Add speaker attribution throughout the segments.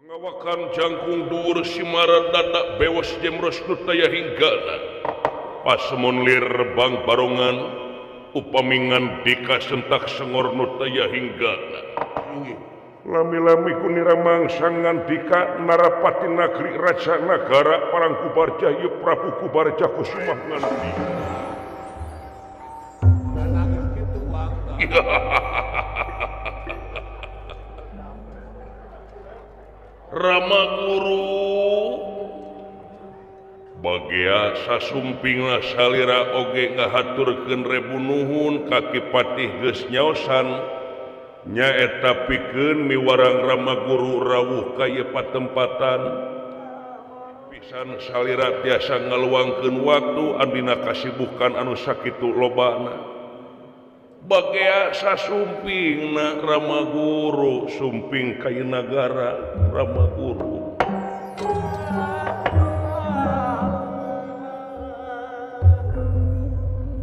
Speaker 1: Ngawakan jangkung dhuwur simaran dadak bewos jemros nu taya hinggana. Pasemon lir rebang barongan upamingan dika sentak sengor nu taya hinggana. Lami-lami kunira mangsa ngandika narapati nagri raja nagara parang Kubarja ieu Prabu Kubarja Kusumah ngandi. Rama Guru bagea sasumpingna salira oge ngahaturkeun rebu nuhun ka Ki Patih geus nyaosan nyaeta pikeun miwarang Rama Guru rawuh ka ieu patempatan pisan salira tiasa ngaluangkeun waktu andina kasibukan anu sakitu lobana. Bagea sasumpingna Rama Guru sumping ka ieu nagara Rama Guru.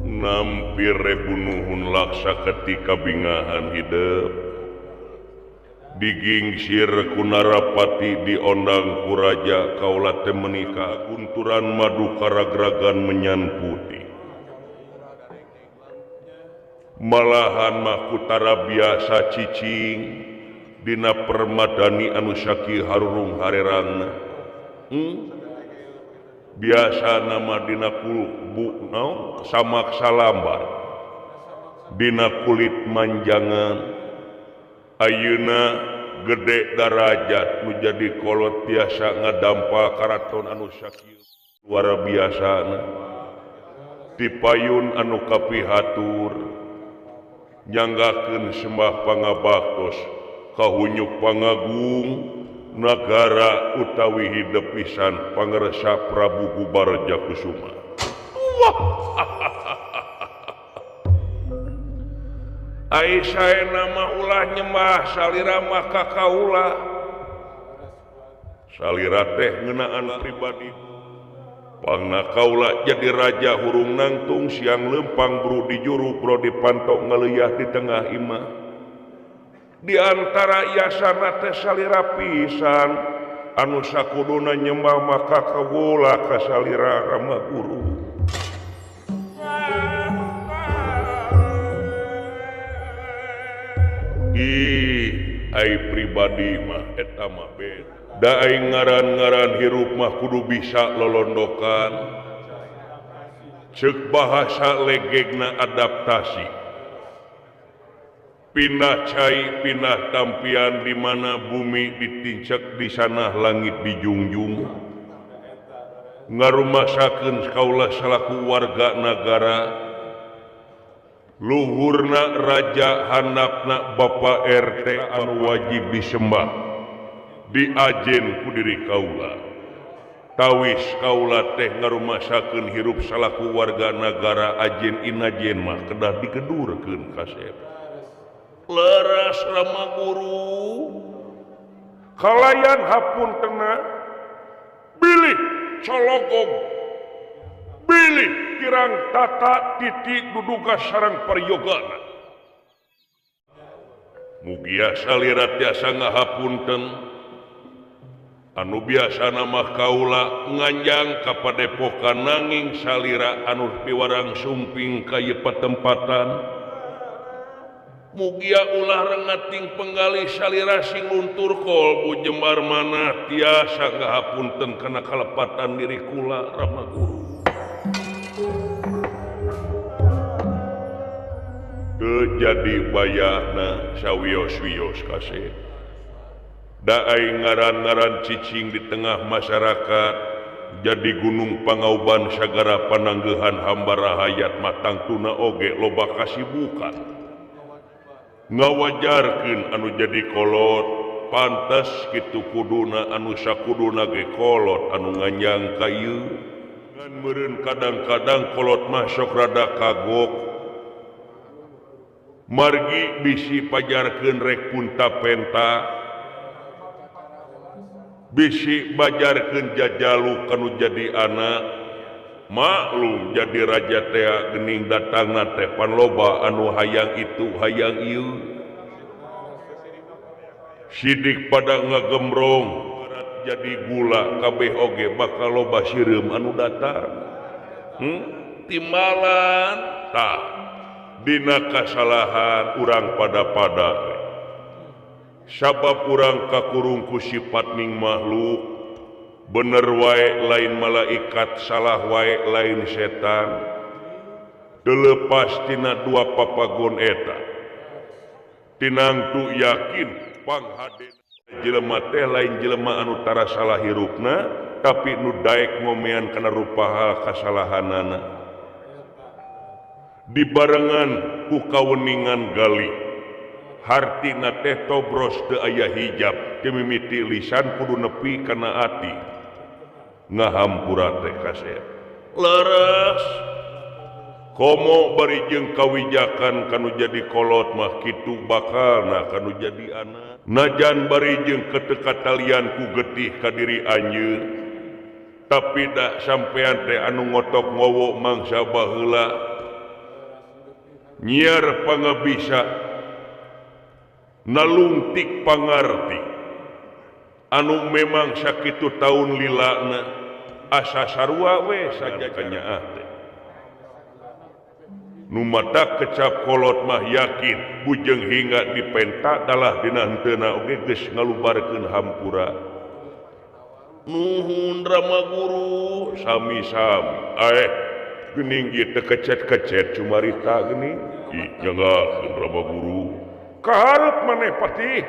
Speaker 1: Nampir rebu nuhun laksa ketika bingahan hidup digingsir ku Narapati diondang ku raja kaula teh menikah gunturan madu karagragan menyan putih. Malahan mah kutara biasa cicing dina permadani anu saki harurung harerangna. Biasa nama dina bu no, samak salambar dina kulit manjangan. Ayeuna gede darajat nu jadi kolot biasa ngadampa karaton anu saki luar biasana. Tipayun anu kapihatur nyanggakeun sembah pangabaktos kahunyuk pangagung nagara utawi hidep pisan pangersa Prabu Kubarja Kusuma. Wah. Ai saena mah ulah nyembah salira mah ka kaula. Salira teh ngeunaan pribadi. Pangna kaula jadi raja hurung nangtung siang lempang bru di juru bro dipantok ngaleuah di tengah imah. Di antara yasana teh salira pisan anu sakuduna nyembah maka kaula ka salira Rama Guru. Ih, ai pribadi mah eta mah beda. Da ai ngaran-ngaran hirup mah kudu bisa lolondokan. Ceuk bahasa legegna adaptasi. Pindah cai, pindah tampian di mana bumi ditincek di sana langit dijungjung. Ngarumasakeun kaula salaku warga nagara. Luhurna raja handapna Bapak RT anu wajib disembah. Diajen ku diri kaula. Tawis kaula teh ngarumasakeun hirup salaku warga nagara ajen inajen mah kedah digedurkeun kasep. Leres Rama Guru kalayan hapuntena bilih cologog bilih kirang tata titik duduga sareng paryogana. Mugia salira tiasa ngahapunten anu biasa mah kaula nganjang ka padepokan nanging salira anu piwarang sumping ka ieu patempatan. Mugia ulah rengating penggalih salira sing luntur kolbu jembar mana tiasa ngahapunten kana kalepatan diri kula Rama Guru. Teu jadi bayana sawios-wios kasih. Da ai ngaran-ngaran cicing di tengah masyarakat jadi gunung pangauban sagara pananggehan hamba rahayat matang tuna oge loba kasibukan. Ngawajarkeun anu jadi kolot pantes kitu kuduna anu sakuduna ge kolot anu nganjang ka ieu. Ngan meureun kadang-kadang kolot mah sok rada kagok. Margi bisi pajarkeun rek punta-penta. Bisi bajarkeun jajalu kanu jadi anak. Maklum jadi raja tea gening datangna teh pan loba anu hayang itu hayang ieu. Sidik pada ngagembrong jadi gula kabeh oge bakal loba sireum anu datang. Timbalan tah dina kasalahan urang pada-pada sabab urang kakurung ku sifat ning makhluk bener wae lain malaikat salah wae lain setan telepas tina dua papagon eta tinangtu yakin panghadena jelema teh lain jelema anu tara salah hirupna tapi nu daek ngomean kana rupa hal kasalahanana dibarengan ku kaweningan gali hartina teh tobros teu aya hijab teu mimiti lisan kudu nepi kana ati ngahampura teh kasep leres komo bari jeung kawijakan kanu jadi kolot mah kitu bakalna kanu jadi anak najan bari jeung ketekatalian ku getih ka diri anjeun tapi dak sampean teh anu ngotok ngowo mangsa baheula nyiar pangabisa nalungtik pangarti anu memang sakitu taun lilana asa sarua we saja kanyaah teh nu mata kecap kolot mah yakin bujeng hingga dipenta dalah dina henteuna oge geus ngalubarkeun hampura nuhun Rama Guru sami-sami aeh geuning ieu teh kecet-kecet cumarita geuning ih nyanggakeun Rama Guru kaharep maneh patih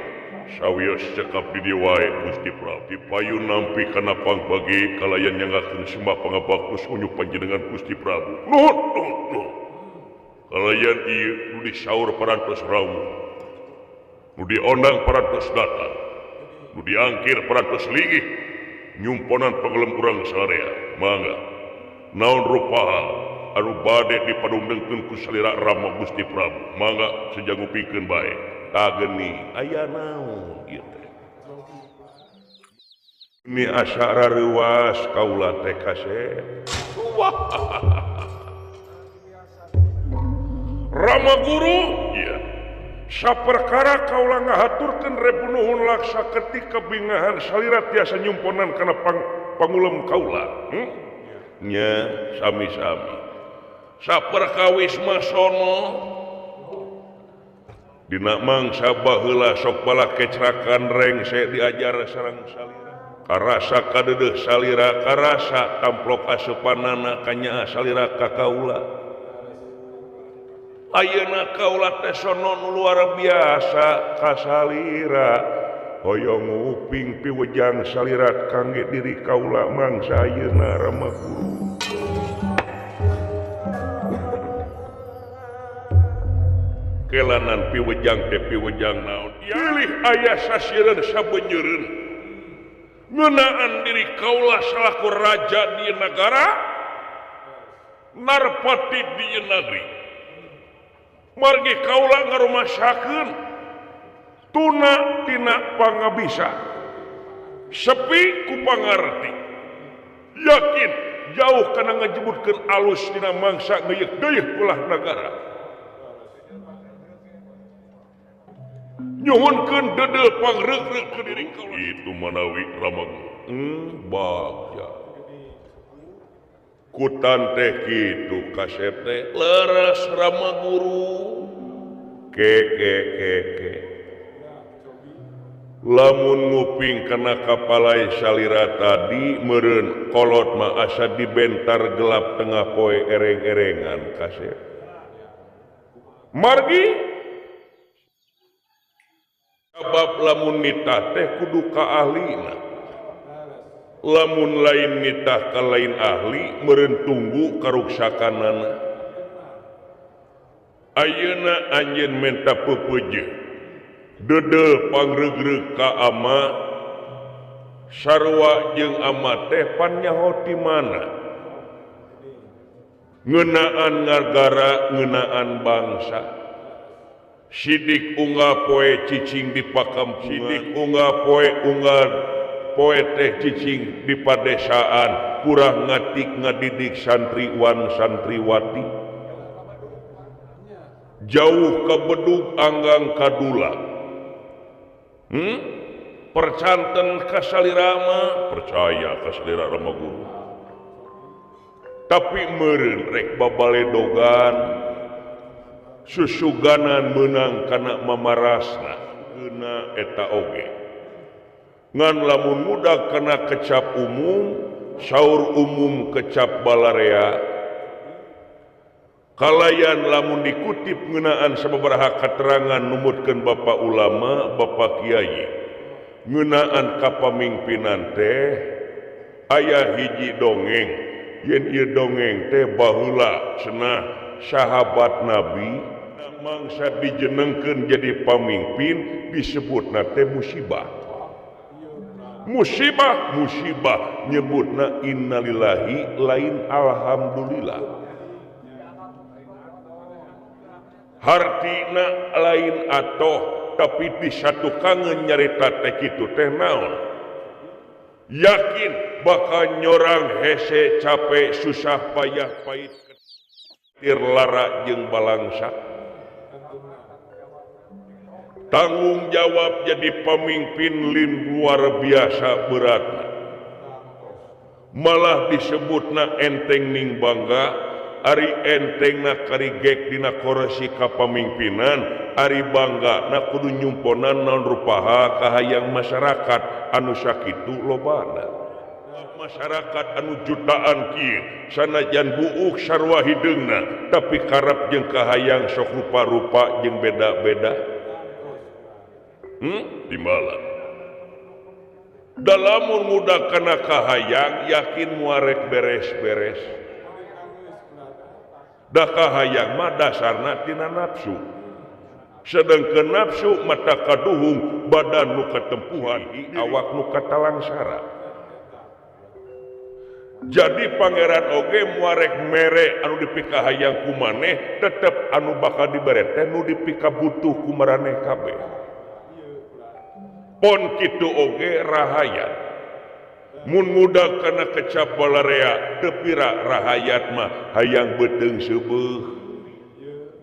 Speaker 1: sawios cekap di dieu wae Gusti Prabu dipayun nampi kana pangbagi kalayan nyanggakeun sembah pangabaktos unjuk panjenengan Gusti Prabu nuhun nuhun nuhun kalayan ieu nu disaur parantos rawuh nu diondang parantos datang nu diangkir parantos linggih nyumponan pangelem urang sararea mangga naon rupa hal anu bade dipadungdengkeun ku salira Rama Gusti Prabu mangga sejangupikeun bae tageni aya naon ieu teh ni asa rareuwas kaula teh kasep wah Rama Guru iya saperkara kaula ngahaturkeun rebu nuhun laksa ketika bingahan salira tiasa nyumponan kana pangulem kaula nya sami-sami saperkawis masono dina mangsa baheula sok bala kecrakan rengse diajar sareng salira karasa kadeudeuh salira karasa tamplok asupanana kanyaah salira ka kaula ayeuna kaula teh sono nu luar biasa ka salira hoyong nguping piwejang salira kangge diri kaula mangsa ayeuna Rama Guru kelanan piwejang teh piwejang naon pilih aya sasireun sabeunyereun ngeunaan diri kaula salaku raja di nagara narpati di negeri margi kaula ngarumasakeun tuna tina pangabisa sepi ku pangarti yakin jauh kana ngajebutkeun alus dina mangsa ngeuyeuk-geuyeuk ulah nagara nyuhunkeun deudeuh pangreuk-reuk ka diri kaula itu manawi Rama bagja kutan teh kitu kasep teh leres Rama Guru ke ke ke ke lamun nguping kana kapalai salira tadi meureun kolot mah asa dibentar gelap tengah poe ereng-erengan kasep margi sabab lamun nitah teh kudu ka ahlina lamun lain nitah ka lain ahli meureun tunggu karuksakanana ayeuna anjeun menta peupeujeuh deudeuh pangreugreug ka ama sarua jeung ama teh pan nyaho ti mana ngeunaan nagara ngeunaan bangsa sidik unggal poe cicing di pakampungan sidik unggal poe unggal poe teh cicing di padesaan kurang ngatik ngadidik santriwan santriwati jauh ke bedug anggang kadula Percanten ka salira mah, percaya ka salira Rama Guru. Tapi meureun rek babaledogan susuganan meunang kana mamarasna geuna eta oge. Ngan lamun muda kana kecap umum, saur umum kecap balarea. Kalayan lamun dikutip ngeunaan sababaraha katerangan numutkeun bapak ulama, bapak kiai. Ngeunaan kapamimpinan teh aya hiji dongeng, yen ieu dongeng teh baheula cenah sahabat Nabi mangsa dijenengkeun jadi pamimpin disebutna teh musibah. Musibah, musibah nyebutna innalillahi lain alhamdulillah. Hartina lain atoh tapi di satu kangen nyarita teh kitu teh naon. Yakin bakal nyorang hese capek susah payah pahit ketir lara jeung balangsa. Tanggung jawab jadi pemimpin lin luar biasa berat. Malah disebutna enteng ning bangga. Ari entengna karigek dina koresi kapamimpinan, ari bangga na kudu nyumponan naon rupaha kahayang masyarakat anu sakitu lobana. Masyarakat anu jutaan kieu sanajan buuk sarua hideungna tapi karep jeung kahayang sok rupa-rupa jeung beda-beda. Timbalan. Da lamun muda kana kahayang yakin muarek beres-beres. Da kahayang mah dasarna tina nafsu. Sedangkan nafsu mata kaduhung badan nu katempuhan awak nu katalangsara. Jadi pangeran oge muarek mere anu dipikahayang ku maneh tetep anu bakal dibere teh nu dipikabutuh ku maraneh kabeh. Pon kitu oge rahayat. Mun muda kana kecap balarea teu pira rahayat mah hayang beuteung seubeuh,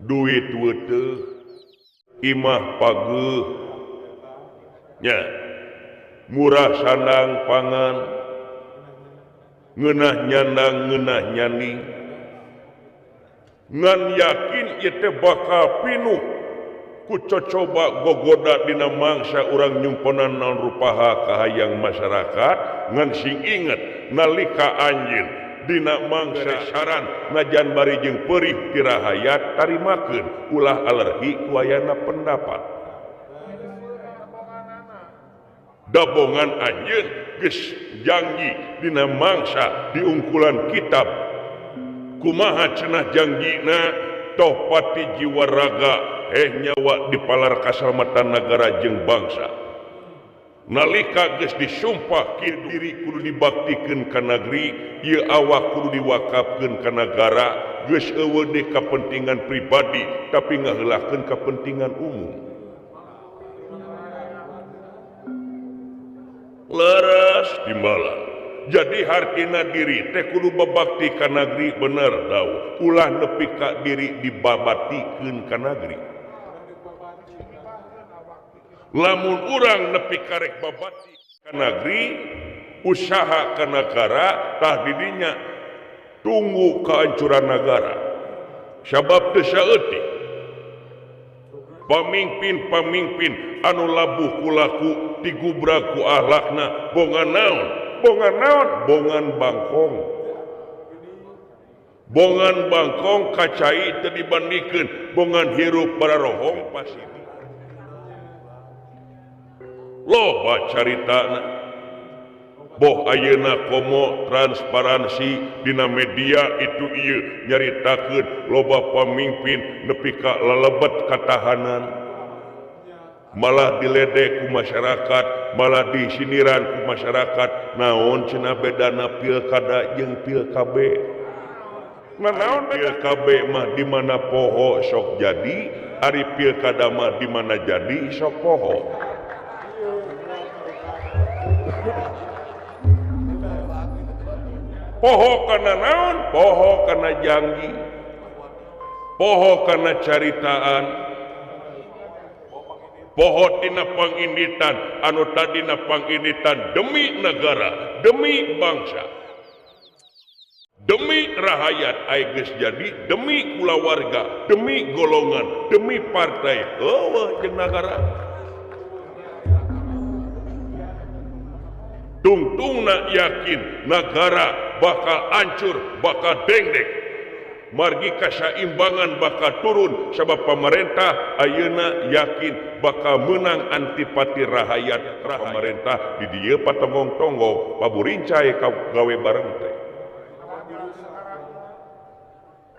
Speaker 1: duit weuteuh, imah pageuh, nya murah sandang pangan, ngeunah nyandang ngeunah nyani. Ngan yakin ieu teh bakal pinuh ku cocoba gogoda dina mangsa urang nyumponan naon rupaha kahayang masyarakat. Ngan sing inget nalika anjeun dina mangsa saran najan bari jeung perih tirahayat tarimakeun ulah alergi ku ayana pendapat. Dabongan anjeun geus janji dina mangsa diungkulan kitab. Kumaha cenah janjina toh pati jiwa raga nyawa dipalar kasalamatan nagara jeung bangsa. Nalika geus disumpah kieu diri kudu dibaktikeun ka nagri, ieu awak kudu diwakafkeun ka nagara, geus eueuh deui kapentingan pribadi tapi ngaheulakeun kapentingan umum. Leres timbalan. Jadi hartina diri teh kudu babakti ka nagri bener dawuh. Ulah nepi ka diri dibabatikeun ka nagri. Lamun urang nepi karek babati ka nagri, usaha ka nagara, tah didinya tunggu kehancuran nagara. Sabab teu saeutik pamimpin-pamimpin anu labuh kulaku digubrak ku ahlakna bongan naon? Bongan naon? Bongan bangkong. Bongan bangkong kacai teu dibandingkeun bongan hirup bararohong pasti. Loba caritana. Boh ayeuna komo transparansi dina media itu ieu nyaritakeun loba pamimpin nepi ka lalebet katahanan. Malah diledek ku masyarakat, malah disiniran ku masyarakat. Naon cenah bedana pilkada jeung pil KB? Nah, naon pil KB mah di mana poho sok jadi, ari pilkada mah di mana jadi sok poho. Poho kana naon? Poho kana janji, poho kana caritaan. Poho tina panginditan anu tadina panginditan demi negara, demi bangsa, demi rahayat ai geus jadi, demi kulawarga, demi golongan, demi partai, eueuh jeung nagara. Tungtungna yakin nagara bakal hancur, bakal dengdek. Margi kasaimbangan bakal turun sabab pamarentah ayeuna yakin bakal menang antipati rahayat. Pamarentah di dieu patonggong-tonggong paburincai gawe bareng teh.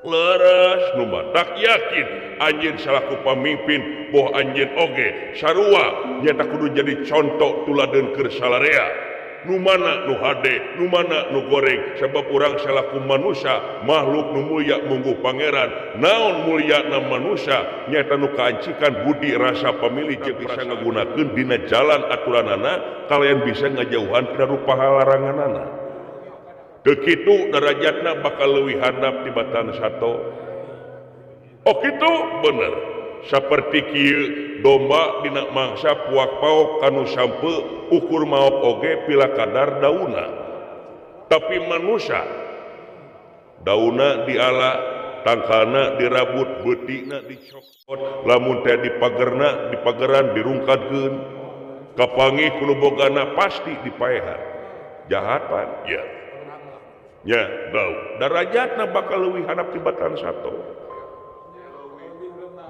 Speaker 1: Leres nu matak yakin anjeun salaku pamimpin boh anjeun oge sarua nyata kudu jadi contoh tuladeun keur salarea. Nu mana nu hade, nu mana nu goreng, sebab urang salaku manusia makhluk nu mulia mungguh pangeran. Naon mulyana manusia nyata nu kaancikan budi rasa pamilih jeung bisa ngagunakeun dina jalan aturanana kalian bisa ngajauhan tina rupa laranganana. Teu kitu darajatna bakal leuwih handap tibatan sato. Oh kitu bener. Saperti kieu domba dina mangsa puak paok kanu sampe ukur maok oge pila kadar dauna. Tapi manusia dauna diala, tangkalna dirabut, beutina dicokot, lamun teh dipagerna, dipageran dirungkadkeun, kapanggih ku nu bogana pasti dipaehan. Jahat pan? Ya. Nya bau. Darajatna bakal leuwih handap tibatan sato.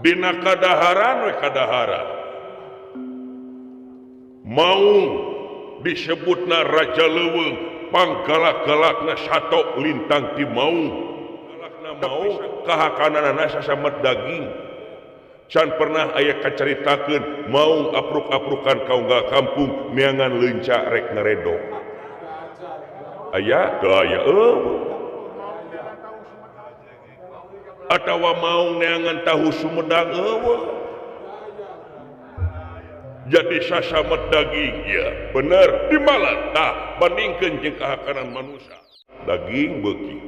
Speaker 1: Dina kadaharan we kadaharan mau disebutna raja leuweung panggalak-galakna sato lintang ti maung galakna mau kahakananana sasamet daging. Can pernah aya kacaritakeun maung apruk-aprukan ka unggal kampung neangan leunca rek ngaredok. Aya teu aya eueuh. Atawa mau neangan tahu Sumedang eueuh. Jadi sasamet daging ya bener timbalan tah bandingkeun jeung kahakanan manusia. Daging beuki,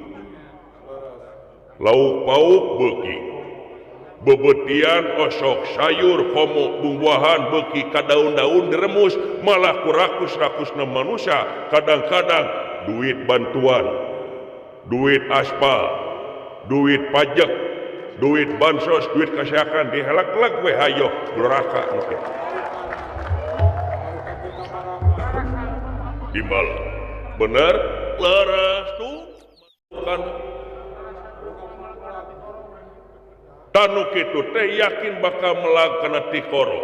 Speaker 1: lauk pauk beuki, bebetian osok sayur komo buah-buahan beuki ka daun-daun diremus malah ku rakus-rakusna manusia. Kadang-kadang duit bantuan, duit aspal, duit pajak, duit bansos, duit kesehatan dihelak-helak we hayo doraka oke. Timbal bener leres tuh kan tanu kitu teh yakin bakal melag kana tikoro,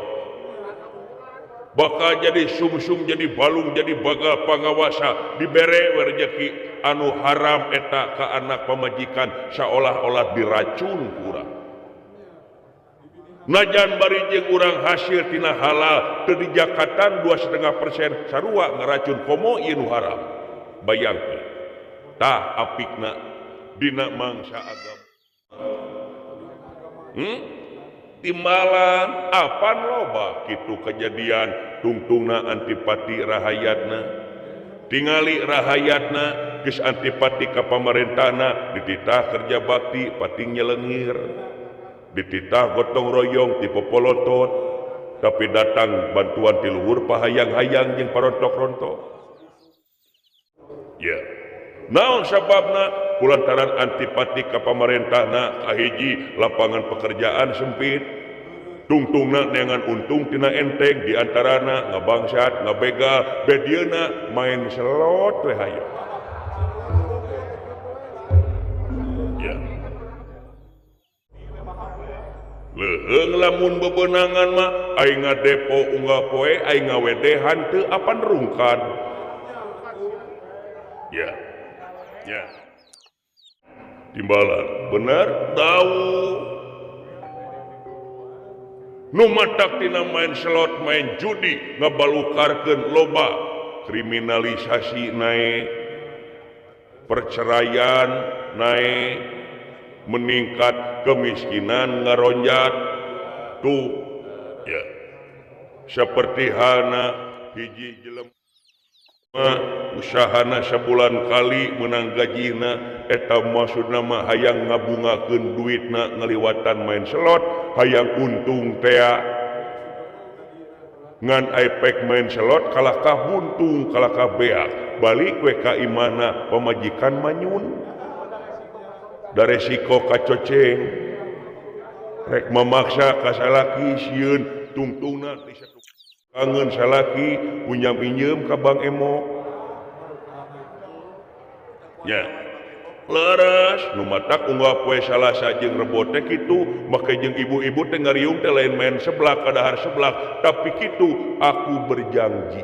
Speaker 1: bakal jadi sumsum, jadi balung, jadi bagal pangawasa, dibere we rejeki anu haram eta ka anak pamajikan seolah-olah diracun kurang. Najan bari jeung urang hasil tina halal teu dijakatan 2,5% sarua ngaracun komo ieu nu haram. Bayangkeun tah apikna dina mangsa agama. Timbalan apan loba kitu kejadian tungtungna antipati rahayatna, tingali rahayatna geus antipati ka pamarentahna, dititah kerja bakti pating nyelengir, dititah gotong royong ti popolotot, tapi datang bantuan ti luhur pahayang-hayang jeung parontok-rontok. Ya naon sababna? Kulantaran antipati ka pamarentahna kahiji lapangan pekerjaan sempit, tungtungna neangan untung tina enteng, diantarana ngabangsat ngabegal, bedieuna main selot we hayo. Ya leuheung lamun bebenangan mah aing ngadepo unggal poe aing ngawedehan teu apan rungkad. Ya ya timbalan bener tahu nu matak tina main slot main judi ngabalukarkeun loba kriminalisasi naik, perceraian naik, meningkat kemiskinan ngaronjat tuh ya. Seperti hana hiji jelema usahana sebulan kali menang gajina eta maksudna mah hayang ngabungakeun duitna ngaliwatan main slot, hayang untung tea. Ngan iPad main selot kalahkah buntung kalahkah beak balik we ka imana pamajikan manyun da resiko kacoceng rek memaksa ka salaki sieun tungtungna kangen salaki punyam-injem ka Bang Emo nya leres nu matak unggal poe Salasa jeung Rebo teh kitu make jeung ibu-ibu teh ngariung teh lain main seblak kadahar seblak tapi kitu aku berjanji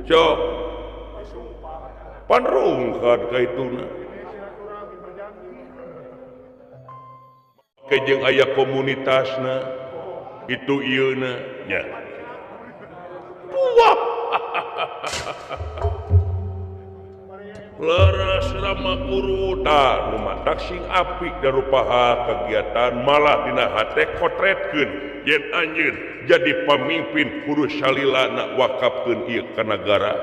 Speaker 1: cok panrungkat ka ituna make jeung aya komunitasna itu ieuna nya wah leres Rama Guru tah nu matak sing apik darupaha kegiatan malah dina hate kotretkeun yen anjeun jadi pamimpin kudu salilana wakafkeun ieu ka nagara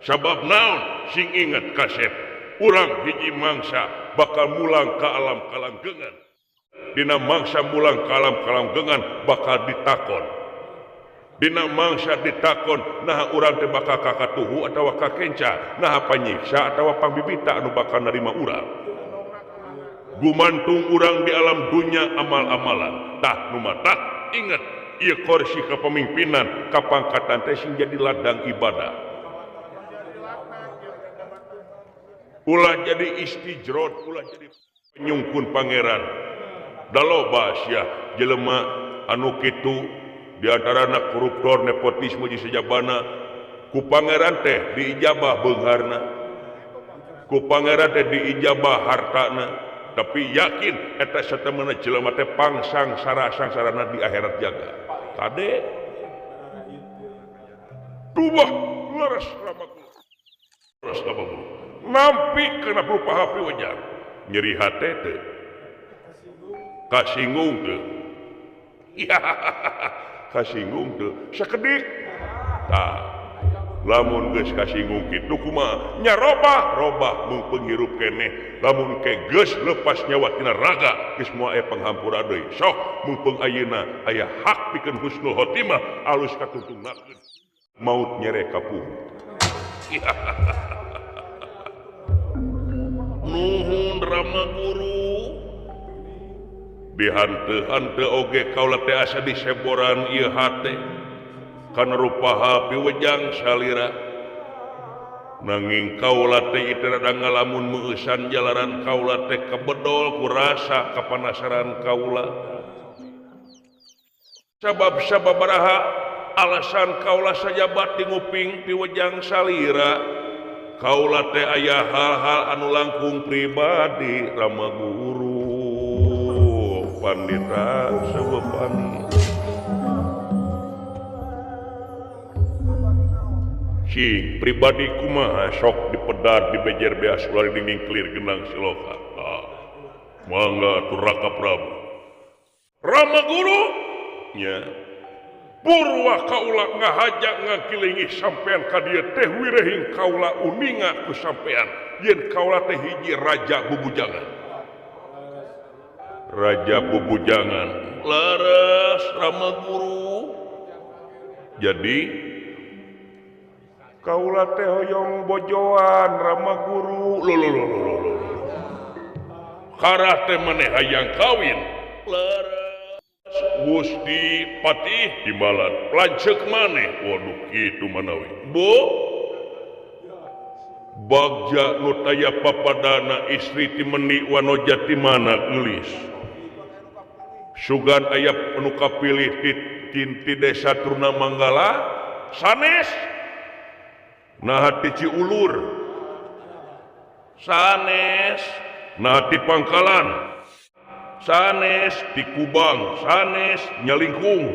Speaker 1: sabab naon sing inget kasep urang hiji mangsa bakal mulang ka alam kalanggengan dina mangsa mulang ka alam kalanggengan bakal ditakon dina mangsa ditakon nah urang teh bakal kakatuhu atawa kakenca nah panyiksa atawa pangbibita anu bakal narima urang gumantung urang di alam dunya amal-amalan tah nu matak inget ieu kursi kepemimpinan kapangkatan teh sing jadi ladang ibadah ulah jadi istijrot ulah jadi penyungkun pangeran da loba sia jelema anu kitu di antara anak koruptor nepotisme di sejabana ku pangeran teh diijabah beungharna ku pangeran teh diijabah hartana tapi yakin eta satemena jelema teh pangsang sarasang sarana di akhirat jaga kade tubah leres rama leres rama nampi kana rupa hapi wajah nyeri hate teh kasinggung teh ya kasinggung teu sakedik tah lamun geus kasinggung kitu kumaha nya robah robah mung penghirup keneh lamun ke geus lepas nyawa tina raga geus moal aya panghampura deui sok mumpung ayeuna aya hak pikeun husnul khotimah alus katungtungnakeun maut nyere kapuh nuhun Rama Guru dihante-hante oge kaula teh asa diseboran ieu hate kana rupaha piwejang salira nanging kaula teh ieu rada ngalamun meueusan jalaran kaula teh kebedol ku rasa kapanasaran kaula sabab sababaraha alasan kaula sajabat di nguping piwejang salira kaula teh aya hal-hal anu langkung pribadi Rama Guru pandita sebepani cing pribadi kumaha sok dipedar dibejer beas ular dinding clear genang siloka ah, mangga atuh Raka Prabu Rama Guru nya purwa kaula ngahaja ngakilingi sampean ka dieu teh wirehing kaula uninga ku sampean yen kaula teh hiji raja bubujangan Raja Bubujangan leres Rama Guru jadi kaula teh hoyong bojoan Rama Guru lo lo lo lo lo karah teh maneh hayang kawin leres Gusti Patih timbalan lanceuk maneh waduh kitu manawi Bu bagja nu taya papadana istri ti meuni wanoja ti mana geulis sugan aya nu kapilih ti desa Truna Manggala sanes nah ti Ciulur sanes nah ti Pangkalan sanes ti Kubang sanes Nyalingkung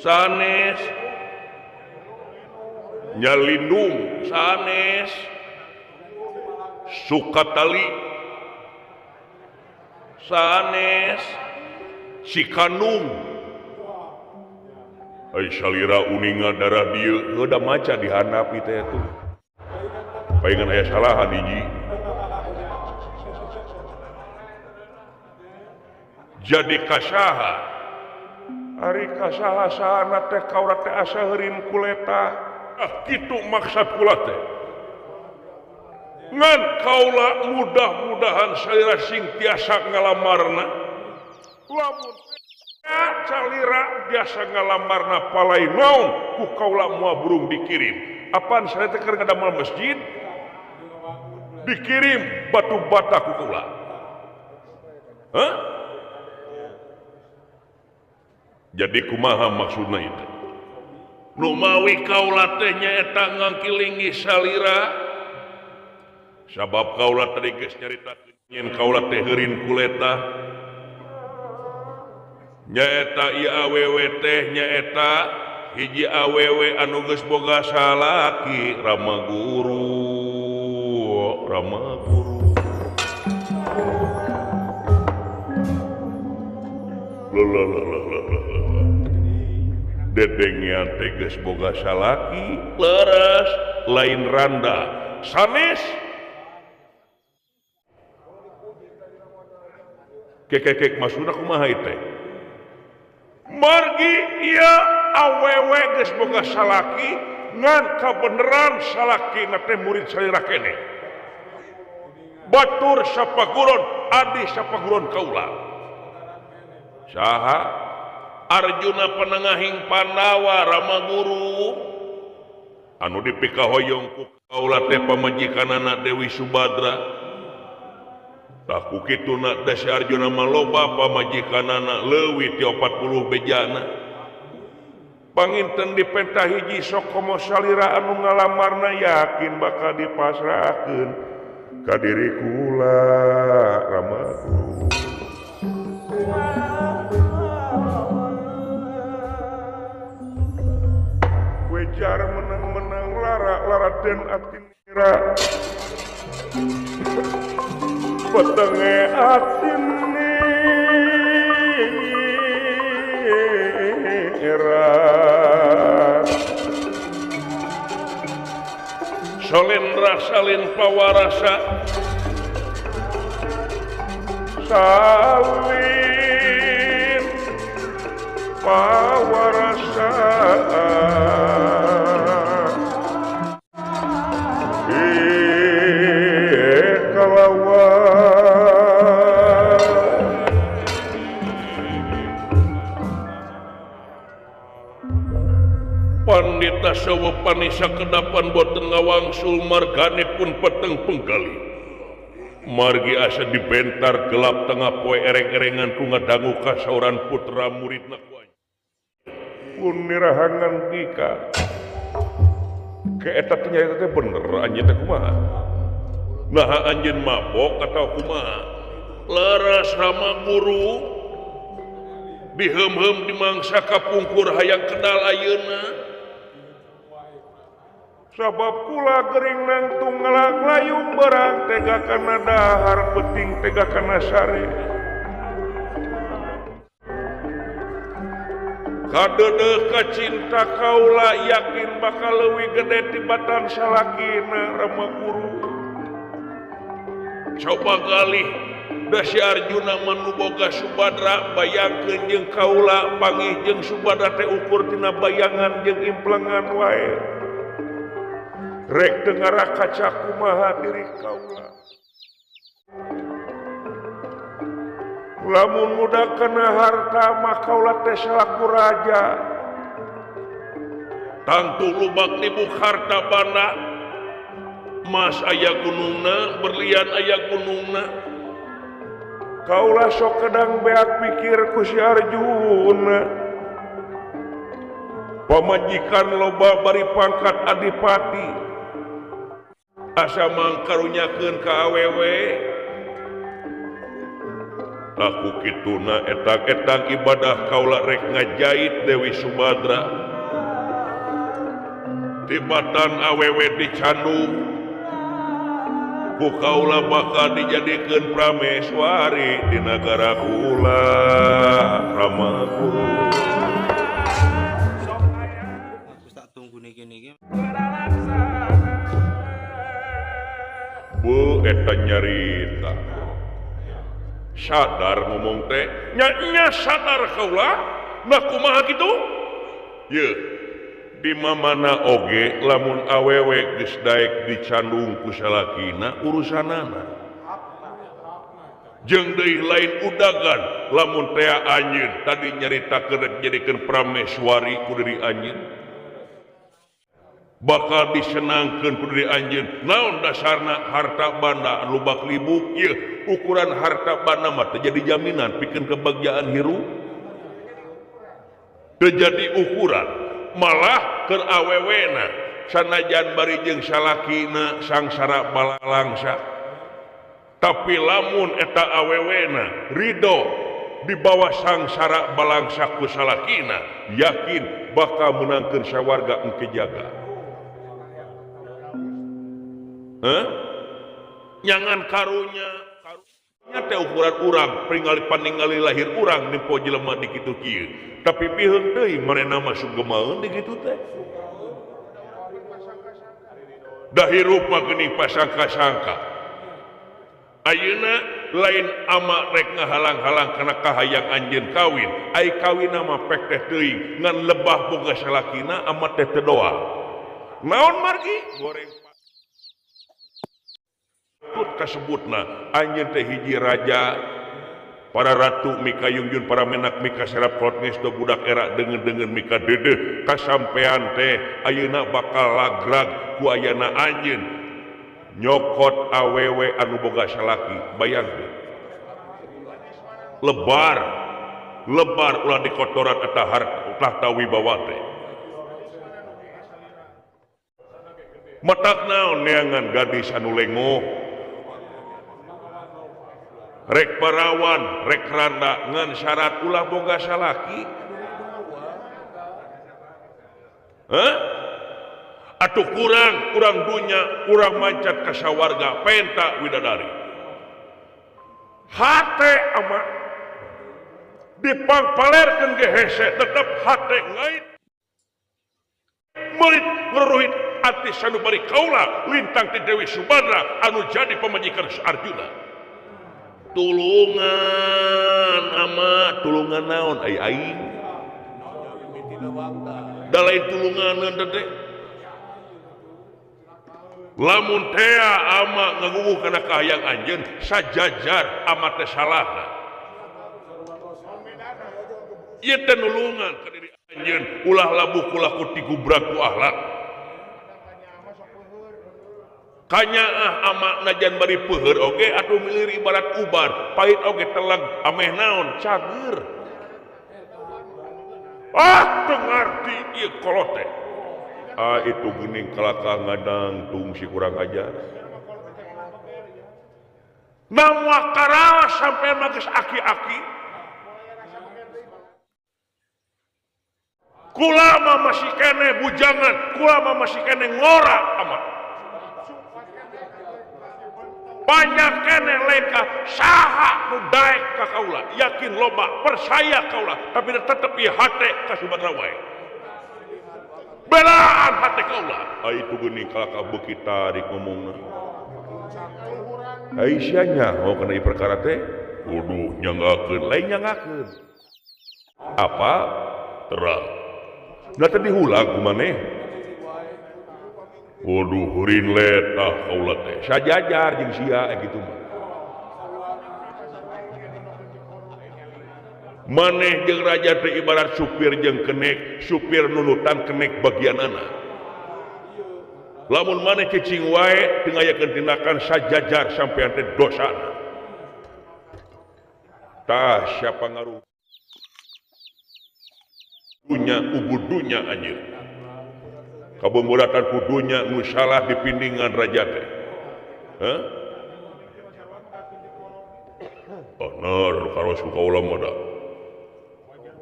Speaker 1: sanes Nyalindung sanes Sukatali sanes Sikanung ai salira uninga darah dieu heuh da maca dihandap ieu teh tuh palingan aya salahan hiji Jadi kasaha ari kasaha sahana teh kaula teh asa heurin kuleta. Ah kitu maksud kula teh. Ngan kaula mudah-mudahan salira sing tiasa ngalamarna. Lamun salira biasa ngalamarna palai naon ku kaula moal burung dikirim. Apaan salira teh keur ngadamel masjid? Dikirim batu bata ku kaula. Hah? Jadi kumaha maksudna itu? Nu mawi kaula teh nyaeta ngangkilingi salira. Sabab kaula tadi geus nyaritakeun nyen kaula teh heurin kuleta. Nyaeta ieu awewe teh nyaeta hiji awewe anu geus boga salaki Rama Guru, Rama Guru. Dedengean teh geus boga salaki leres lain randa sanes kekekek maksudna kumaha teh margi ieu awewe geus boga salaki ngan kabeneran salakina teh murid salira keneh batur sapaguron adi sapaguron kaula saha Arjuna penengahing Pandawa Rama Guru anu dipikahoyong ku kaula teh pamajikanana Dewi Subadra. Tah ku kituna da si Arjuna mah loba pamajikanana leuwih ti 40 bejana. Panginten dipentah hiji sok komo salira anu ngalamarna yakin bakal dipasrahkeun ka diri kula Rama Guru. Wejar menang-menang lara lara den atinira petenge atinira Solendra salin pawarasa salin pawarasa Pandita sawa panisa kedapan boten ngawangsul margane pun peteng penggali. Margi asa dibentar gelap tengah poe ereng-erengan ku ngadangu kasauran putra muridna ku pun nirahangan dika. Ke eta teh nyaeta teh bener anjeun teh kumaha? Naha anjeun mabok atau kumaha? Leres Rama Guru diheum-heum dimangsa kapungkur hayang kedal ayeuna. Sabab kula gering nangtung ngalang-layung barang tega kana dahar penting tega kana sare. Kadeudeuh ka cinta kaula yakin bakal leuwih gede tibatan salakina Rama Guru. Coba galih da si Arjuna mah nu boga Subadra bayangkeun jeung kaula panggih jeung Subadra teh ukur tina bayangan jeung implengan wae. Rek teu ngarakaca kumaha diri kaula. Lamun muda kana harta mah kaula teh salaku raja. Tangtu lubak nibuk harta banda. Mas aya gunungna, berlian aya gunungna. Kaula sok kedang beak pikir ku si Arjuna. Pamajikan loba bari pangkat adipati. Asa mangkarunyakeun ka awewe. Tah ku kituna etang-etang ibadah kaula rek ngajait Dewi Subadra. Tibatan awewe dicandung ku kaula bakal dijadikeun prameswari di nagara kula Rama Guru. Bu eta nyarita Sadar ngomong teh nya sadar kaula nah kumaha kitu? Ye di mamana oge lamun awewe geus daek dicandung ku salakina urusanana. Jeung deui lain udagan lamun tea anjeun tadi nyaritakeun rek jadikeun prameswari ku diri anjeun. Bakal disenangkeun ku diri anjeun. Naon dasarna harta banda lubak libuk ieu ukuran harta banda mah teu jadi jaminan pikeun kebahagiaan hirup. Teu jadi ukuran malah keur awewena sanajan bari jeung salakina sangsara balalangsa. Tapi lamun eta awewena ridho di bawah sangsara balangsa ku salakina yakin bakal menangkeun sawarga engke jaga. Heh? Nyangan karunya karunya teh ukuran urang pringali paningali lahir urang nempo jelema di kitu kieu. Tapi piheung deui manehna mah sugemaeun di kitu teh. Da hirup mah geuning pasangka-sangka. Ayeuna lain ama rek ngahalang-halang kana kahayang anjeun kawin. Ai kawinna mah pek teh teuing ngan lebah boga salakina ama teh teu doa. Naon margi? Goreng patut kasebutna anjeun teh hiji raja para ratu mika yungjun para menak mika serap kolot geus do budak era deungeun-deungeun mika deudeuh kasampean teh ayeuna bakal lagrag ku ayana anjeun nyokot awewe anu boga salaki bayangkeun lebar lebar ulah dikotoran eta harta tahta wibawa teh matak naon neangan gadis anu lengoh rek parawan rek randa ngan syarat ulah boga salaki. Hah? Atuh kurang kurang dunya kurang mancat ka sawarga penta widadari hate ama dipangpalerkeun ge hese tetep hate ngait meurit ngeruhit ati sanubari kaula lintang ti Dewi Subadra anu jadi pamajikan Arjuna. Tulungan ama tulungan naon ai aing da lain tulunganeun teh lamun tea ama ngaguguh kana kahayang anjeun sajajar ama teh salahna ieu teh nulungan ka diri anjeun ulah labuh kula ku tigubrak ku akhlak kanyaah ama najan bari peuheur oge atuh milir ibarat ubar pahit oge teleg ameh naon cager ah teu ngarti ieu kolot teh. Ah itu geuning kalakah ngadangtung si kurang ajar. Namuah karaos sampai mah geus aki-aki. Kulama masih keneh bujangan, kulama masih keneh ngora amat. Banyak keneh lengkah saha nu daek ka kaula, yakin loba, percaya kaula, tapi tetep ieu hate ka Subadra wae. Belaan hati kaula. Ah itu geuning kalakah beuki tarik ngomongna. Aisyah nyaho kana ieu perkara teh? Kudu nyanggakeun, lain nyanggakeun. Apa? Terang. Da teh dihulag ku maneh. Waduh hurin letah kaula teh. Sajajar jeung sia kitu mah. Maneh jeung raja teh ibarat supir jeung kenek, supir nunutan kenek bagianana. Lamun maneh cicing wae teu ngayakeun tindakan sajajar sampean teh dosana. Tah siapa ngaruh dunya ubud dunya anjeun. Kabunguratan ku dunya nu salah dipindingan raja teh. Hah? Oh, nar karos ku kaula mah da.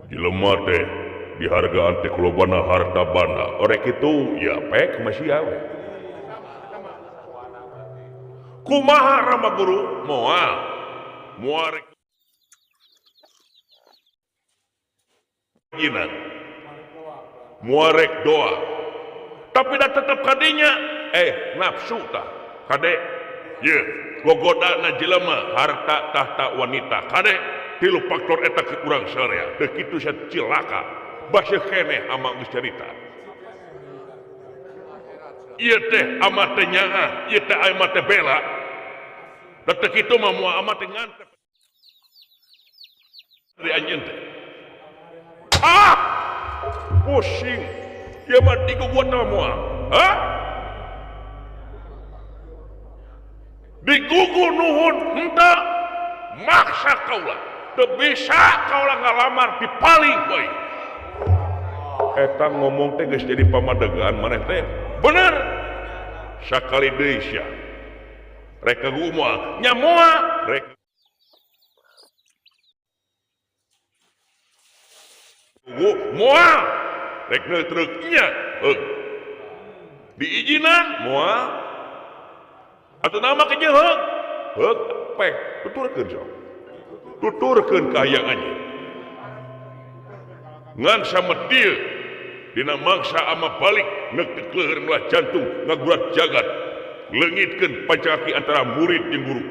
Speaker 1: Jelema teh dihargaan teh kulobana harta banda. Orek itu ya pek masih awe. Kumaha Rama Guru moal muarek jinan muarek doa. Tapi dah tetep kadinya nafsu tah kade ye Gogodana jelema harta, tahta, wanita. Kade, tilu faktor eta ke urang sarea. Dek kitu sia cilaka. Baseuh keneh ama geus carita. Ieu teh ama teh nyaah, ieu teh ama teh bela. Da teu kitu mah moal ama teh ngantep. Dari anjeun teh. Ah! Pusing. Ieu mah diguguan mah moal. Hah? Digugu nuhun henteu maksa kaula. Teu bisa kaula ngalamar dipaling we. Eta ngomong teh geus jadi pamadegan maneh teh. Bener. Sakali deui sia. Rek kagugu moal, nya moal. Rek gugu moal. Rek neutrek nya. Heug. Diizinan moal. Atuh nama ke jeung heug. Heug pek tuturkeun sok. Tuturkeun ka hayang anjeun. Ngan sametil dina mangsa ama balik neuk leuheur melah jantung ngagurat jagat. Leungitkeun pancakaki antara murid jeung guru.